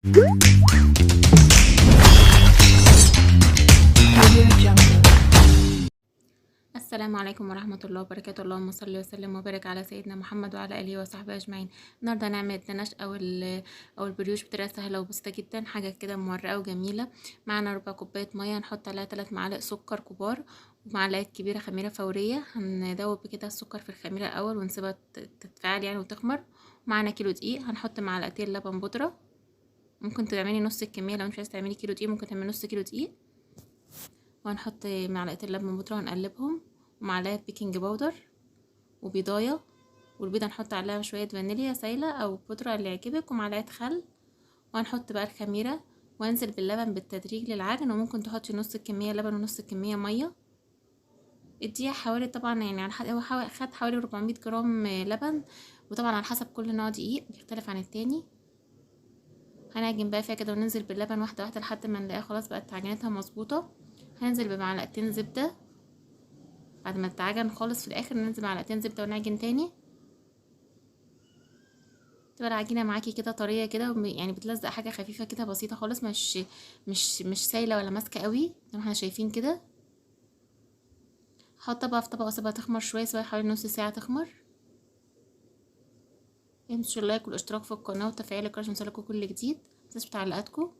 Audio Jungle. السلام عليكم ورحمة الله وبركاته. اللهم صل وسلم وبارك على سيدنا محمد وعلى آله وصحبه أجمعين. النهارده هنعمل الدنش أو البريوش بطريقة سهلة وبسيطة جدا، حاجة كده مورقة وجميلة. معانا ربع كوباية مية، هنحط عليها 3 معالق سكر كبار ومعلقة كبيرة خميرة فورية. هندوب كده السكر في الخميرة الأول ونسيبها تتفاعل يعني وتخمر. معانا كيلو دقيق، هنحط معلقتين لبن بودرة. ممكن تعملي نص الكمية لو مش عايزة تعملي كيلو دقيق، ممكن تعملي نص كيلو دقيق. وهنحط معلقتين لبن بودرة وهنقلبهم، ومعلقة baking powder وبيضاية، والبيضة هنحط عليها شوية فانيليا سايلة أو بودرة اللي يعجبك، ومعلقة خل. وهنحط بقى الخميرة، وانزل باللبن بالتدريج للعجن. وممكن تحطي نص الكمية لبن ونص الكمية مية. اديها حوالي طبعا يعني على حسب، هو خد حوالي 400 جرام لبن، وطبعا على حسب كل نوع دقيق بيختلف عن التاني. هنعجن بقى فيها كده وننزل باللبن واحدة واحدة لحد ما نلاقيها خلاص بقت عجينتها مظبوطة. هننزل بمعلقتين زبدة بعد ما تتعجن خالص، في الاخر ننزل معلقتين زبدة ونعجن تاني. تبقى العجينة معاكي كده طرية كده، يعني بتلزق حاجة خفيفة كده بسيطة خالص، مش سايلة ولا ماسكة قوي زي ما احنا شايفين كده. هحطها بقى في طبق واسيبها تخمر شوية، سيبها حوالي نص ساعة تخمر. انسوا اللايك والاشتراك في القناة وتفعيل الجرس عشان يوصلكوا كل جديد. متنسوش تعليقاتكم.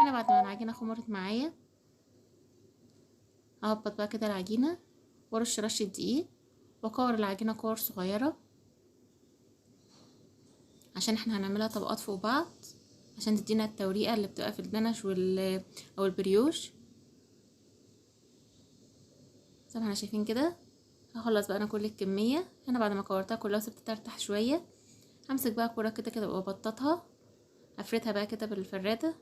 هنا بعد ما العجينة خمرت معايا ههبط بقى كده العجينة وارش رشة دقيق، واكور العجينة كور صغيرة عشان احنا هنعملها طبقات فوق بعض عشان تدينا التوريقة اللي بتبقى في الدنش او البريوش زي ما احنا شايفين كده. هخلص بقى انا كل الكمية هنا بعد ما كورتها كلها وسبتها ترتاح شوية. همسك بقى كورة كده كده وابططها، افردها بقى كده بالفرادة.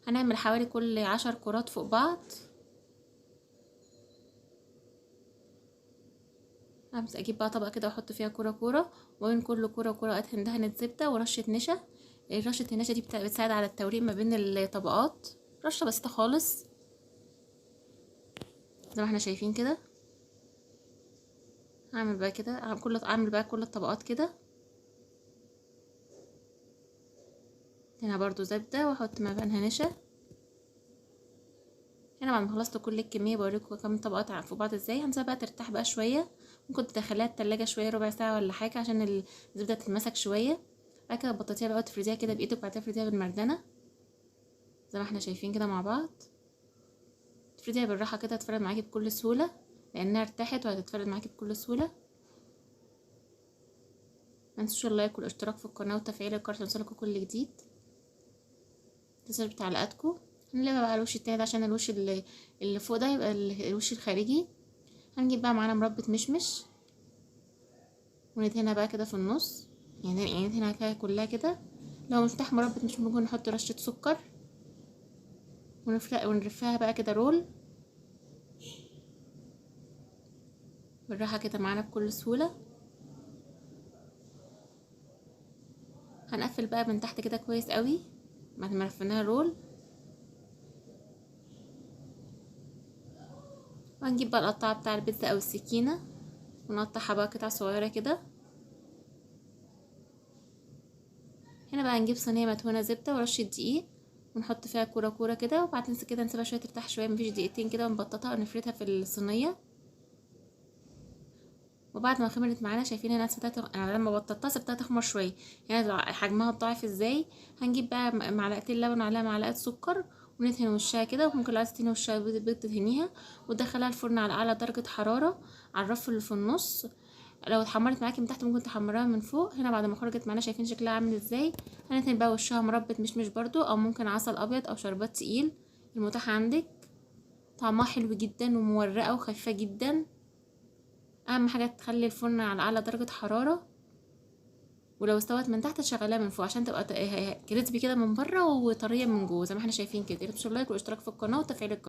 هنعمل حوالي كل 10 كرات فوق بعض. همسك اجيب بقى طبق كده واحط فيها كرة كرة، وبين كل كرة وكرة ادهن دهنة زبدة ورشة نشا. رشة النشا دي بتساعد على التوريق ما بين الطبقات، رشة بسيطة خالص زي ما احنا شايفين كده. هعمل بقى كده، اعمل بقى كل الطبقات كده. هنا برضو زبدة واحط ما بينها نشا. هنا بعد ما خلصت كل الكمية بوريكم كم طبقات فوق بعض ازاي. هنسيبها بقى ترتاح بقى شوية، ممكن تدخليها التلاجة شوية ربع ساعة ولا حاجة عشان الزبدة تتمسك شوية. بعد كده تبططيها بقى وتفرديها كده بايدك، وبعدين تفرديها بالمردنة زي ما احنا شايفين كده مع بعض. تفرديها بالراحة كده، هتفرد معاكي بكل سهولة لانها ارتاحت وهتتفرد معاكي بكل سهولة. ما تنسوش اللايك والاشتراك في القناة وتفعيل الجرس عشان يوصلكوا كل جديد. متنسوش بتعليقاتكم. هنقلبها بقى على الوش التاني ده عشان الوش اللي فوق ده يبقى الوش الخارجي. هنجيب بقى معانا مربى مشمش وندهنها بقى كده في النص، يعني ندهنها كده كلها كده. لو مش متاح مربى مشمش ممكن نحط رشة سكر ونلفها بقى كده رول بالراحة كده معانا بكل سهولة. هنقفل بقى من تحت كده كويس قوي بعد ما لفيناها رول. وهنجيب بقى القطاعة بتاع البيتزا او السكينة ونقطعها بقى قطع صغيرة كده. هنا بقى هنجيب صينية مدهونة زبدة ورشة دقيق ونحط فيها كورة كورة كده، وبعدين كده نسيبها شوية ترتاح شوية، مفيش دقيقتين كده، ونبططها ونفردها في الصينية. وبعد ما خمرت معانا شايفين هنا سبتها انا لما بططتها سبتها تخمر شوية، يعني حجمها اتضاعف ازاي. هنجيب بقى معلقتين لبن وعليها معلقه سكر وندهن وشها كده، وممكن لو عايزه تدهني وشها بيض تدهنيها، وتدخليها الفرن على اعلى درجه حرارة على الرف اللي في النص. لو اتحمرت معاكي من تحت ممكن تحمريها من فوق. هنا بعد ما خرجت معانا شايفين شكلها عامل ازاي. هندهن بقى وشها مربى مشمش برضو، او ممكن عسل ابيض او شربات تقيل المتاح عندك. طعمها حلو جدا ومورقه وخفيفة جدا. اهم حاجة تخلي الفرن على اعلى درجه حرارة، ولو استوت من تحت تشغليها من فوق عشان تبقى crispy كده من بره وطريه من جوه زي ما احنا شايفين كده. متنسوش اللايك والاشتراك في القناة وتفعيل الجرس.